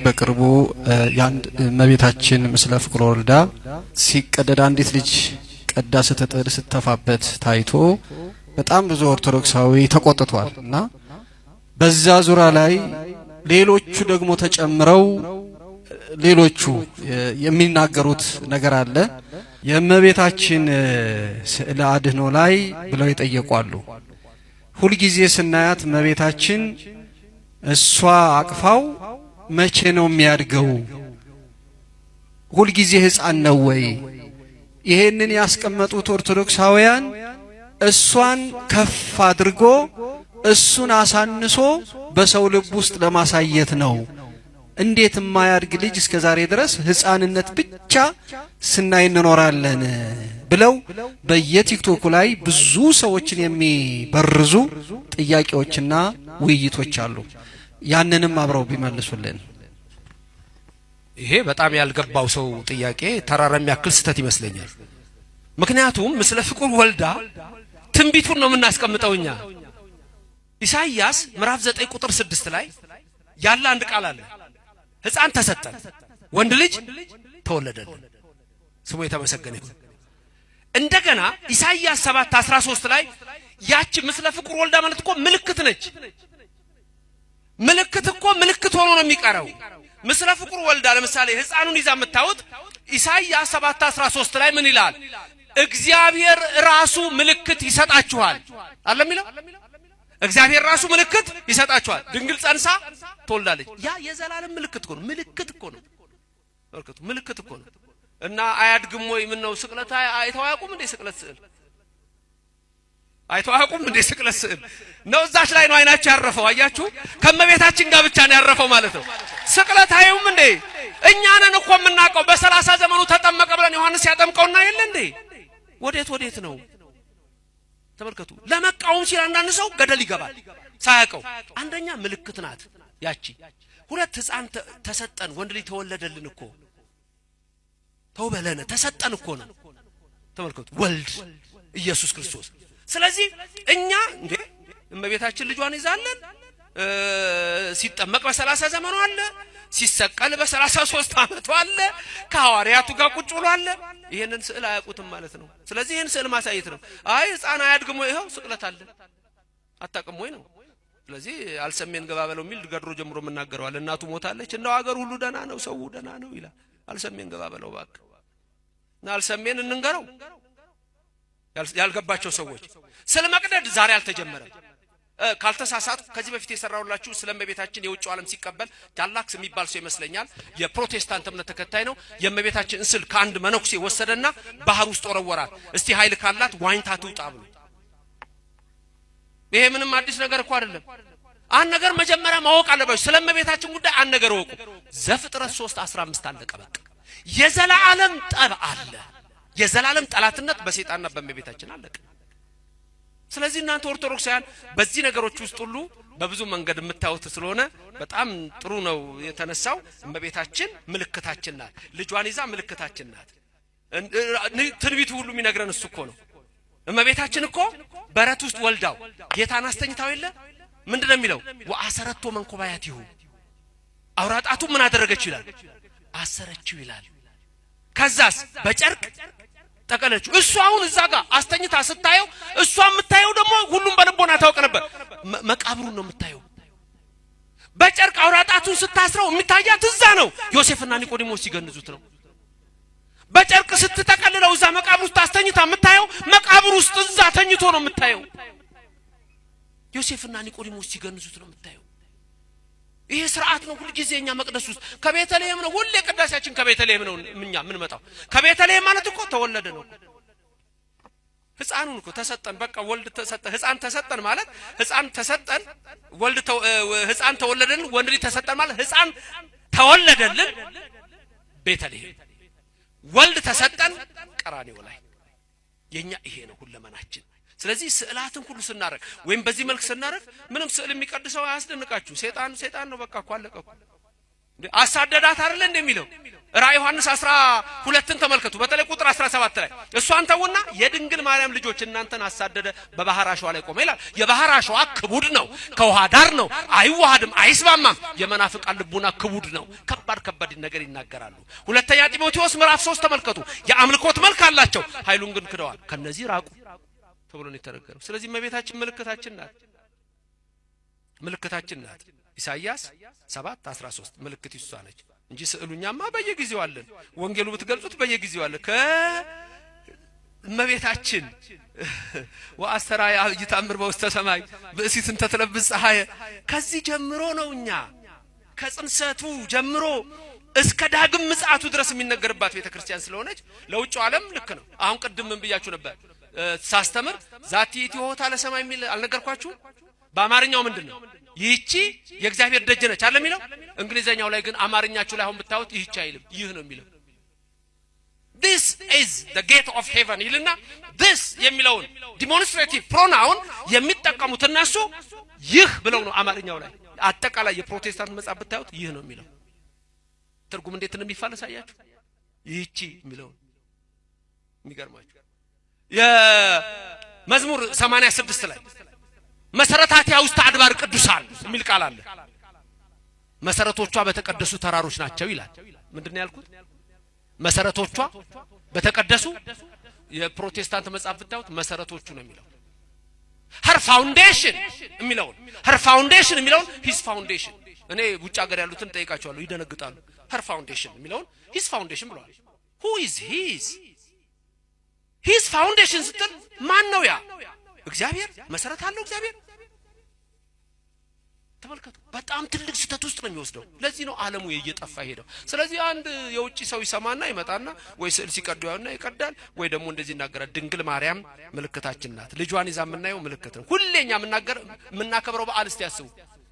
በቅርቡ የአንድ እመቤታችን ምስለ ፍቁር ወልዳ ሲቀደድ አንዲት ልጅ ቀዳ ስትጥል ስተፋበት ታይቶ በጣም ብዙ ኦርቶዶክሳዊ ተቆጥቷል። እና በዛ ዙሪያ ላይ ሌሎቹ ደግሞ ተጨምረው ሌሎቹ የሚናገሩት ነገር አለ። የእመቤታችን ስዕለ አድህኖ ላይ ብለው ይጠየቋሉ። ሁልጊዜ ስናያት እመቤታችን እሷ አቅፋው መቼ ነው የሚያድገው? ሁልጊዜ ሕፃን ነው ወይ? ይሄንን ያስቀመጡት ኦርቶዶክሳውያን እሷን ከፍ አድርጎ እሱን አሳንሶ በሰው ልብ ውስጥ ለማሳየት ነው። እንዴት የማያድግ ልጅ እስከ ዛሬ ድረስ ሕፃንነት ብቻ ስናይ እንኖራለን ብለው በየቲክቶኩ ላይ ብዙ ሰዎችን የሚበርዙ ጥያቄዎችና ውይይቶች አሉ። ያንንም አብረው ቢመልሱልን። ይሄ በጣም ያልገባው ሰው ጥያቄ ተራራ የሚያክል ስህተት ይመስለኛል። ምክንያቱም ምስለ ፍቁር ወልዳ ትንቢቱን ነው የምናስቀምጠው እኛ። ኢሳይያስ ምዕራፍ 9 ቁጥር 6 ላይ ያለ አንድ ቃል አለ። ሕፃን ተሰጠን፣ ወንድ ልጅ ተወለደልን። ስሙ የተመሰገነ ይሁን። እንደገና ኢሳይያስ 7 13 ላይ ያቺ ምስለ ፍቁር ወልዳ ማለት እኮ ምልክት ነች። ምልክት እኮ ምልክት ሆኖ ነው የሚቀረው። ምስለ ፍቁር ወልዳ ለምሳሌ ሕፃኑን ይዛ የምታዩት ኢሳይያስ 7 13 ላይ ምን ይላል? እግዚአብሔር ራሱ ምልክት ይሰጣችኋል አለ የሚለው። እግዚአብሔር ራሱ ምልክት ይሰጣችኋል፣ ድንግል ጸንሳ ትወልዳለች። ያ የዘላለም ምልክት እኮ ነው። ምልክት እኮ ነው። በርከቱ ምልክት እኮ ነው። እና አያድግም ወይ? ምን ነው ስቅለት አይተው አያውቁም እንዴ? ስቅለት ስዕል አይተው አያውቁም እንዴ? ስቅለት ስዕል ነው። እዛች ላይ ነው አይናቸው ያረፈው። አያችሁ፣ ከመቤታችን ጋር ብቻ ነው ያረፈው ማለት ነው። ስቅለት አዩም እንዴ? እኛ ነን እኮ የምናውቀው። በ30 ዘመኑ ተጠመቀ ብለን ዮሐንስ ያጠምቀውና የለ እንዴ? ወዴት ወዴት ነው? ተመልከቱ። ለመቃወም ሲል አንዳንድ ሰው ገደል ይገባል ሳያውቀው። አንደኛ ምልክት ናት ያቺ። ሁለት ሕፃን ተሰጠን፣ ወንድ ልጅ ተወለደልን እኮ ተውበለነ ተሰጠን እኮ ነው። ተመልከቱ፣ ወልድ ኢየሱስ ክርስቶስ። ስለዚህ እኛ እንዴ እመቤታችን ልጇን ይዛለን። ሲጠመቅ በ30 ዘመኑ አለ፣ ሲሰቀል በ33 ዓመቱ አለ፣ ከሐዋርያቱ ጋር ቁጭ ብሎ አለ። ይሄንን ስዕል አያውቁትም ማለት ነው። ስለዚህ ይሄን ስዕል ማሳየት ነው። አይ ሕፃን አያድግም ወይ? ይኸው ስቅለት አለ፣ አታውቅም ወይ ነው። ስለዚህ አልሰሜን ገባ በለው የሚል ገድሮ ጀምሮ የምናገረዋል። እናቱ ሞታለች፣ እንደው አገር ሁሉ ደህና ነው፣ ሰው ደህና ነው ይላል። አልሰሜን ገባ በለው እባክህ እና አልሰሜን እንንገረው። ያልገባቸው ሰዎች ስለ መቅደድ ዛሬ አልተጀመረም። ካልተሳሳት ከዚህ በፊት የሰራሁላችሁ ስለ እመቤታችን የውጭው ዓለም ሲቀበል ዳላክስ የሚባል ሰው ይመስለኛል፣ የፕሮቴስታንት እምነት ተከታይ ነው። የእመቤታችን ስዕል ከአንድ መነኩሴ ወሰደና ባህር ውስጥ ወረወራት። እስቲ ኃይል ካላት ዋኝታ ትውጣ ብሎ። ይሄ ምንም አዲስ ነገር እኮ አይደለም። አንድ ነገር መጀመሪያ ማወቅ አለባችሁ። ስለ እመቤታችን ጉዳይ አንድ ነገር እወቁ። ዘፍጥረት 3:15 አለቀ። በቃ የዘላለም ጠብ አለ። የዘላለም ጠላትነት በሰይጣንና በእመቤታችን አለቀ። ስለዚህ እናንተ ኦርቶዶክሳውያን በዚህ ነገሮች ውስጥ ሁሉ በብዙ መንገድ የምታዩት ስለሆነ በጣም ጥሩ ነው የተነሳው። እመቤታችን ምልክታችን ናት። ልጇን ይዛ ምልክታችን ናት። ትንቢቱ ሁሉ የሚነግረን እሱ እኮ ነው። እመቤታችን እኮ በረት ውስጥ ወልዳው ጌታን አስተኝታው የለ ምንድን ነው የሚለው? ወአሰረቶ መንኮባያቲሁ አውራጣቱ ምን አደረገችው ይላል፣ አሰረችው ይላል። ከዛስ በጨርቅ ጠቀለችው። እሱ አሁን እዛ ጋር አስተኝታ ስታየው እሷ የምታየው ደግሞ ሁሉም በልቦና ታውቅ ነበር። መቃብሩን ነው የምታየው። በጨርቅ አውራጣቱን ስታስረው የሚታያት እዛ ነው። ዮሴፍና ኒቆዲሞስ ሲገንዙት ነው። በጨርቅ ስትጠቀልለው እዛ መቃብር ውስጥ አስተኝታ የምታየው መቃብር ውስጥ እዛ ተኝቶ ነው የምታየው። ዮሴፍና ኒቆዲሞስ ሲገንዙት ነው የምታየው። ይሄ ስርዓት ነው። ሁልጊዜ እኛ መቅደስ ውስጥ ከቤተልሔም ነው ሁሌ ቅዳሴያችን ከቤተልሔም ነው እኛ የምንመጣው። ከቤተልሔም ማለት እኮ ተወለደ ነው። ሕፃኑን እኮ ተሰጠን፣ በቃ ወልድ ተሰጠን፣ ሕፃን ተሰጠን ማለት ሕፃን ተሰጠን፣ ወልድ ሕፃን ተወለደልን፣ ወንድ ልጅ ተሰጠን ማለት ሕፃን ተወለደልን ቤተልሔም፣ ወልድ ተሰጠን ቀራንዮ ላይ። የኛ ይሄ ነው ሁለመናችን። ስለዚህ ስዕላትን ሁሉ ስናደርግ ወይም በዚህ መልክ ስናደርግ ምንም ስዕል የሚቀድሰው አያስደንቃችሁ። ሴጣን ሴጣን ነው፣ በቃ እኮ አለቀ እኮ። አሳደዳት አይደለ እንደሚለው ራእይ ዮሐንስ 12ን ተመልከቱ። በተለይ ቁጥር 17 ላይ እሷን ተውና የድንግል ማርያም ልጆች እናንተን አሳደደ፣ በባህር አሸዋ ላይ ቆመ ይላል። የባህር አሸዋ ክቡድ ነው፣ ከውሃ ዳር ነው፣ አይዋሃድም፣ አይስማማም። የመናፍቃን ልቡና ክቡድ ነው። ከባድ ከባድ ነገር ይናገራሉ። ሁለተኛ ጢሞቴዎስ ምዕራፍ 3 ተመልከቱ። የአምልኮት መልክ አላቸው፣ ኃይሉን ግን ክደዋል። ከነዚህ ራቁ ተብሎ ነው የተነገረው። ስለዚህ እመቤታችን ምልክታችን ናት፣ ምልክታችን ናት። ኢሳይያስ 7 13 ምልክት እሷ ነች እንጂ ስዕሉኛማ በየጊዜው አለን። ወንጌሉ ብትገልጹት በየጊዜው አለ። ከእመቤታችን ወአስተርአየ ዐቢይ ተአምር በውስተ ሰማይ ብእሲት እንተ ትለብስ ፀሐየ፣ ከዚህ ጀምሮ ነው እኛ ከጽንሰቱ ጀምሮ እስከ ዳግም ምጽአቱ ድረስ የሚነገርባት ቤተ ክርስቲያን ስለሆነች ለውጭው ዓለም ልክ ነው። አሁን ቅድም ምን ብያችሁ ነበር ሳስተምር? ዛቲ ይእቲ ኆኅታ ለሰማይ የሚል አልነገርኳችሁም? በአማርኛው ምንድን ነው? ይህቺ የእግዚአብሔር ደጅ ነች አለ የሚለው። እንግሊዘኛው ላይ ግን አማርኛችሁ ላይ አሁን ብታዩት ይህቺ አይልም፣ ይህ ነው የሚለው። "This is the gate of heaven" ይልና this የሚለውን demonstrative pronoun የሚጠቀሙት እነሱ ይህ ብለው ነው። አማርኛው ላይ አጠቃላይ የፕሮቴስታንት መጽሐፍ ብታዩት ይህ ነው የሚለው። ትርጉም እንዴት እንደሚፋለስ አያችሁ? ይህቺ የሚለውን። የሚገርማችሁ የመዝሙር 86 ላይ መሰረታቲሃ ውስተ አድባር ቅዱሳን የሚል ቃል አለ። መሰረቶቿ በተቀደሱ ተራሮች ናቸው ይላል። ምንድን ነው ያልኩት? መሰረቶቿ በተቀደሱ፣ የፕሮቴስታንት መጽሐፍ ብታዩት መሰረቶቹ ነው የሚለው። Her foundation የሚለውን፣ her foundation የሚለውን his foundation። እኔ ውጭ ሀገር ያሉትን ጠይቃቸዋለሁ፣ ይደነግጣሉ። Her foundation የሚለውን his foundation ብለዋል። Who is his? His foundation ስትል ማን ነው ያ? እግዚአብሔር መሰረት አለው። እግዚአብሔር ተመልከቱ። በጣም ትልቅ ስህተት ውስጥ ነው የሚወስደው። ለዚህ ነው ዓለሙ እየጠፋ ሄደው። ስለዚህ አንድ የውጭ ሰው ይሰማና ይመጣና ወይ ስዕል ሲቀዱ ያውና ይቀዳል፣ ወይ ደግሞ እንደዚህ ይናገራል። ድንግል ማርያም ምልክታችን ናት። ልጇን ይዛ የምናየው ምልክት ነው። ሁሌ እኛ የምናገር የምናከብረው በዓል እስቲ ያስቡ።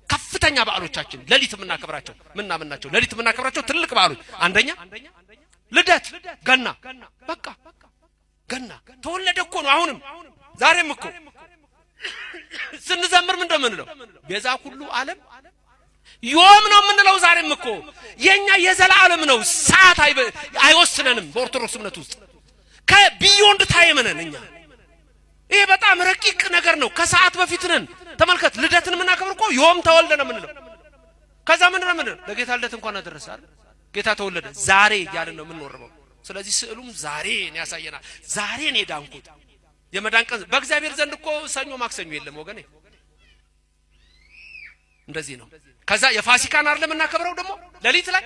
ከፍተኛ በዓሎቻችን ሌሊት የምናከብራቸው ምናምን ናቸው። ሌሊት የምናከብራቸው ትልቅ በዓሎች አንደኛ ልደት፣ ገና፣ በቃ ገና ተወለደ እኮ ነው። አሁንም ዛሬም እኮ ስንዘምር ምን እንደምንለው? ቤዛ ኩሉ ዓለም ዮም ነው የምንለው። ዛሬም እኮ የኛ የዘላለም ነው። ሰዓት አይወስነንም። በኦርቶዶክስ እምነት ውስጥ ከ beyond time ነን እኛ። ይሄ በጣም ረቂቅ ነገር ነው። ከሰዓት በፊት ነን። ተመልከት፣ ልደትን የምናከብር እኮ ዮም ተወልደ ነው የምንለው። ከዛ ምንድን ነው የምንለው? ለጌታ ልደት እንኳን አደረሰ አይደል? ጌታ ተወለደ ዛሬ እያልን ነው የምንወርበው። ስለዚህ ስዕሉም ዛሬን ያሳየናል። ዛሬ ነው የዳንኩት። የመዳን ቀን በእግዚአብሔር ዘንድ እኮ ሰኞ ማክሰኞ የለም ወገኔ። እንደዚህ ነው። ከዛ የፋሲካን አይደለም የምናከብረው ደግሞ ሌሊት ላይ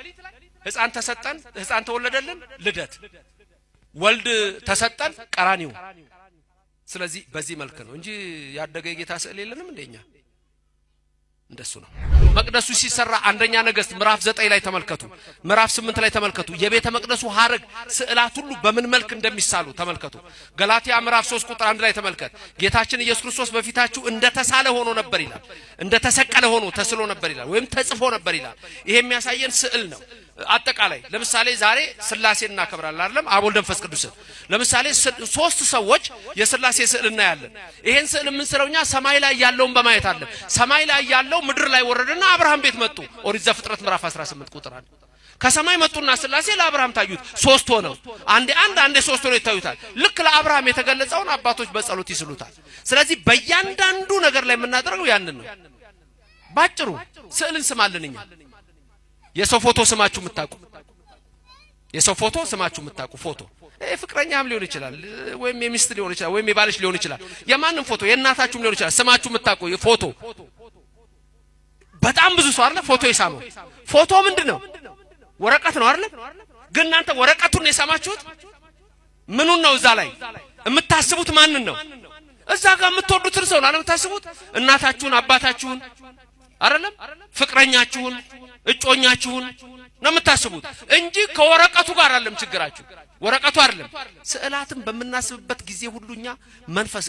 ሕፃን ተሰጠን፣ ሕፃን ተወለደልን፣ ልደት፣ ወልድ ተሰጠን፣ ቀራኒው። ስለዚህ በዚህ መልክ ነው እንጂ ያደገ የጌታ ስዕል የለንም እንደኛ እንደሱ ነው። መቅደሱ ሲሰራ አንደኛ ነገሥት ምዕራፍ 9 ላይ ተመልከቱ፣ ምዕራፍ 8 ላይ ተመልከቱ። የቤተ መቅደሱ ሐረግ ስዕላት ሁሉ በምን መልክ እንደሚሳሉ ተመልከቱ። ገላትያ ምዕራፍ 3 ቁጥር 1 ላይ ተመልከት። ጌታችን ኢየሱስ ክርስቶስ በፊታችሁ እንደተሳለ ሆኖ ነበር ይላል። እንደተሰቀለ ሆኖ ተስሎ ነበር ይላል፣ ወይም ተጽፎ ነበር ይላል። ይሄ የሚያሳየን ስዕል ነው። አጠቃላይ ለምሳሌ ዛሬ ስላሴን እናከብራለን አይደለም? አብ ወልድ መንፈስ ቅዱስን። ለምሳሌ ሶስት ሰዎች የስላሴ ስዕል እናያለን። ይሄን ስዕል የምንስለው እኛ ሰማይ ላይ ያለውን በማየት አለ። ሰማይ ላይ ያለው ምድር ላይ ወረደና አብርሃም ቤት መጡ። ኦሪት ዘፍጥረት ምዕራፍ 18 ቁጥር 1። ከሰማይ መጡና ስላሴ ለአብርሃም ታዩት። ሶስት ሆነው፣ አንዴ አንድ አንዴ ሶስት ሆነው ይታዩታል። ልክ ለአብርሃም የተገለጸውን አባቶች በጸሎት ይስሉታል። ስለዚህ በእያንዳንዱ ነገር ላይ የምናደርገው ያንን ነው። ባጭሩ ስዕል እንስማለን እኛ። የሰው ፎቶ ስማችሁ የምታውቁ፣ የሰው ፎቶ ስማችሁ የምታውቁ፣ ፎቶ ፍቅረኛም ሊሆን ይችላል፣ ወይም የሚስት ሊሆን ይችላል፣ ወይም የባልሽ ሊሆን ይችላል። የማንም ፎቶ፣ የእናታችሁም ሊሆን ይችላል። ስማችሁ የምታውቁ ፎቶ፣ በጣም ብዙ ሰው አለ ፎቶ የሳመው። ፎቶ ምንድን ነው? ወረቀት ነው አይደል? ግን እናንተ ወረቀቱን የሳማችሁት ምኑን ነው? እዛ ላይ የምታስቡት ማንን ነው? እዛ ጋር የምትወዱትን ሰው ነው የምታስቡት። እናታችሁን፣ አባታችሁን አይደለም፣ ፍቅረኛችሁን፣ እጮኛችሁን ነው የምታስቡት እንጂ ከወረቀቱ ጋር አይደለም ችግራችሁ። ወረቀቱ አይደለም። ስዕላትን በምናስብበት ጊዜ ሁሉ እኛ መንፈስ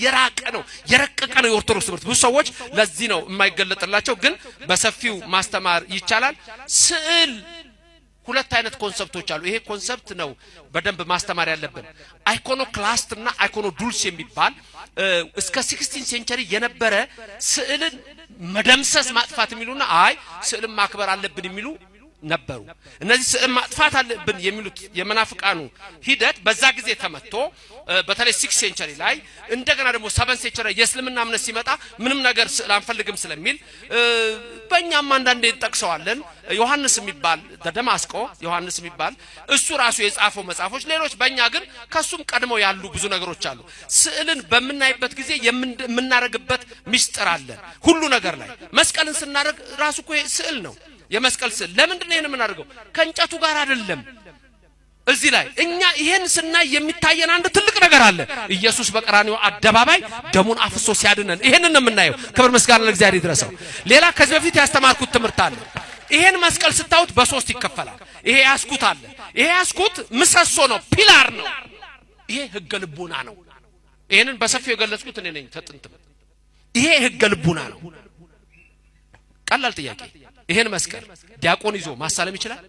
የራቀ ነው፣ የረቀቀ ነው የኦርቶዶክስ ትምህርት። ብዙ ሰዎች ለዚህ ነው የማይገለጥላቸው፣ ግን በሰፊው ማስተማር ይቻላል። ስዕል ሁለት አይነት concept ኦች አሉ። ይሄ concept ነው በደንብ ማስተማር ያለብን። Iconoclast እና iconodules የሚባል እስከ 16 century የነበረ ስዕልን መደምሰስ ማጥፋት የሚሉና አይ ስዕልን ማክበር አለብን የሚሉ ነበሩ። እነዚህ ስዕል ማጥፋት አለብን የሚሉት የመናፍቃኑ ሂደት በዛ ጊዜ ተመቶ በተለይ 6 century ላይ፣ እንደገና ደግሞ 7 century የእስልምና እምነት ሲመጣ ምንም ነገር ስዕል አንፈልግም ስለሚል፣ በእኛም አንዳንዴ እንጠቅሰዋለን። ዮሐንስ የሚባል፣ ደማስቆ ዮሐንስ የሚባል፣ እሱ ራሱ የጻፈው መጽሐፎች፣ ሌሎች፣ በእኛ ግን ከሱም ቀድመው ያሉ ብዙ ነገሮች አሉ። ስዕልን በምናይበት ጊዜ የምናደርግበት ሚስጥር አለ። ሁሉ ነገር ላይ መስቀልን ስናደርግ ራሱ እኮ ስዕል ነው። የመስቀል ስዕል ለምንድን ነው ይሄን የምናደርገው? ከእንጨቱ ጋር አይደለም። እዚህ ላይ እኛ ይሄን ስናይ የሚታየን አንድ ትልቅ ነገር አለ። ኢየሱስ በቀራንዮ አደባባይ ደሙን አፍሶ ሲያድነን ይሄንን ነው የምናየው። ክብር ምስጋና ለእግዚአብሔር ይድረሰው። ሌላ ከዚህ በፊት ያስተማርኩት ትምህርት አለ። ይሄን መስቀል ስታዩት በሶስት ይከፈላል። ይሄ ያስኩት አለ። ይሄ ያስኩት ምሰሶ ነው፣ pillar ነው። ይሄ ህገ ልቡና ነው። ይሄንን በሰፊው የገለጽኩት እኔ ነኝ ተጥንትም። ይሄ ህገ ልቡና ነው። ቀላል ጥያቄ። ይሄን መስቀል ዲያቆን ይዞ ማሳለም ይችላል?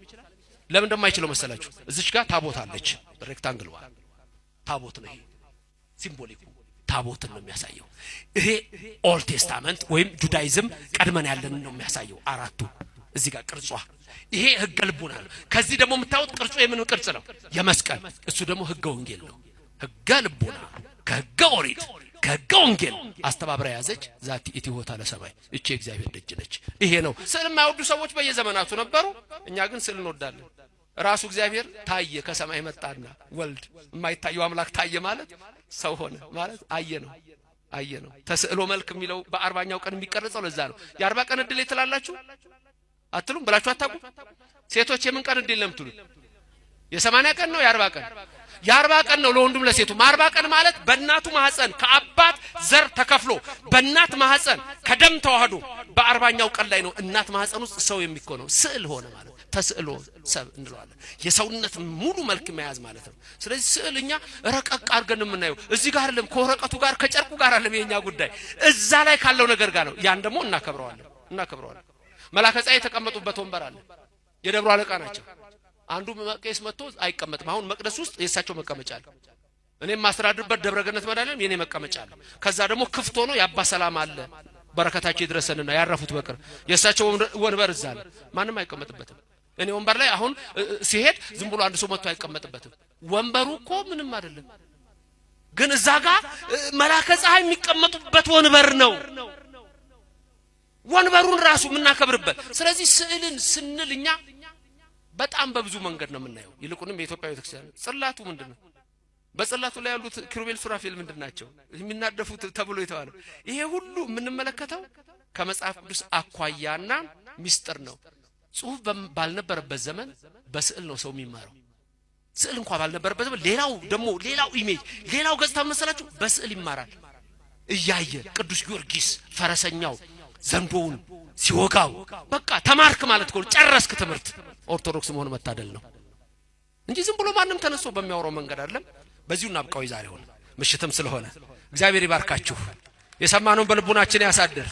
ለምን እንደማይችለው መሰላችሁ? እዚች ጋር ታቦት አለች። Rectangle ዋ ታቦት ነው። ይሄ symbolic ኡ ታቦትን ነው የሚያሳየው። ይሄ Old Testament ወይም Judaism ቀድመን ያለንን ነው የሚያሳየው። አራቱ እዚህ ጋር ቅርጿ ይሄ ህገ ልቡና ነው። ከዚህ ደግሞ የምታዩት ቅርጹ የምን ቅርጽ ነው? የመስቀል። እሱ ደግሞ ህገ ወንጌል ነው። ህገ ልቡና ከህገ ኦሪት ከህገ ወንጌል አስተባብራ የያዘች ዛቲ ይእቲ ኆኅታ ለሰማይ፣ እቺ የእግዚአብሔር ደጅ ነች። ይሄ ነው። ስዕል የማይወዱ ሰዎች በየዘመናቱ ነበሩ። እኛ ግን ስዕል እንወዳለን። ራሱ እግዚአብሔር ታየ፣ ከሰማይ መጣና ወልድ የማይታየው አምላክ ታየ ማለት ሰው ሆነ ማለት አየ ነው፣ አየ ነው። ተስዕሎ መልክ የሚለው በ40ኛው ቀን የሚቀረጸው ለዛ ነው። የ40 ቀን እድል ትላላችሁ አትሉም? ብላችሁ አታውቁም? ሴቶች የምን ቀን እድል ነው የምትሉት? የ80 ቀን ነው፣ የ40 ቀን? የ40 ቀን ነው ለወንዱም ለሴቱም። 40 ቀን ማለት በእናቱ ማህፀን ከአባት ዘር ተከፍሎ፣ በእናት ማህፀን ከደም ተዋህዶ በ40ኛው ቀን ላይ ነው እናት ማህፀን ውስጥ ሰው የሚኮነው። ስዕል ሆነ ማለት ተስዕሎ ሰብ እንለዋለን። የሰውነት ሙሉ መልክ መያዝ ማለት ነው። ስለዚህ ስዕል እኛ ረቀቅ አድርገን የምናየው እዚህ ጋር አይደለም፣ ከወረቀቱ ጋር ከጨርቁ ጋር አይደለም። የኛ ጉዳይ እዛ ላይ ካለው ነገር ጋር ነው። ያን ደግሞ እናከብረዋለን፣ እናከብረዋለን። መላከ ፀሐይ የተቀመጡበት ወንበር አለ። የደብሩ አለቃ ናቸው። አንዱ ቄስ መጥቶ አይቀመጥም። አሁን መቅደስ ውስጥ የእሳቸው መቀመጫ አለ። እኔም የማስተዳድርበት ደብረ ገነት መድኃኔዓለም የኔ መቀመጫ አለ። ከዛ ደግሞ ክፍት ሆኖ የአባ ሰላም አለ። በረከታቸው ይድረሰንና ያረፉት በቅርብ፣ የእሳቸው ወንበር እዛ አለ። ማንም አይቀመጥበትም። እኔ ወንበር ላይ አሁን ሲሄድ ዝም ብሎ አንድ ሰው መጥቶ አይቀመጥበትም። ወንበሩ እኮ ምንም አይደለም፣ ግን እዛ ጋር መላከ ፀሐይ የሚቀመጡበት ወንበር ነው። ወንበሩን ራሱ የምናከብርበት። ስለዚህ ስዕልን ስንል እኛ በጣም በብዙ መንገድ ነው የምናየው። ይልቁንም የኢትዮጵያ ቤተክርስቲያን ጽላቱ ምንድን ነው? በጽላቱ ላይ ያሉት ኪሩቤል ሱራፌል ምንድን ናቸው? የሚናደፉት ተብሎ የተባለው ይሄ ሁሉ የምንመለከተው ከመጽሐፍ ቅዱስ አኳያና ሚስጥር ነው። ጽሁፍ ባልነበረበት ዘመን በስዕል ነው ሰው የሚማረው። ስዕል እንኳ ባልነበረበት ዘመን ሌላው ደግሞ ሌላው image፣ ሌላው ገጽታ መሰላችሁ በስዕል ይማራል። እያየ ቅዱስ ጊዮርጊስ ፈረሰኛው ዘንዶውን ሲወጋው በቃ ተማርክ ማለት እኮ፣ ጨረስክ ትምህርት። ኦርቶዶክስ መሆን መታደል ነው እንጂ ዝም ብሎ ማንም ተነስቶ በሚያወራው መንገድ አይደለም። በዚሁ እናብቃው። ዛሬውን ምሽትም ስለሆነ እግዚአብሔር ይባርካችሁ። የሰማነውን በልቡናችን ያሳድር።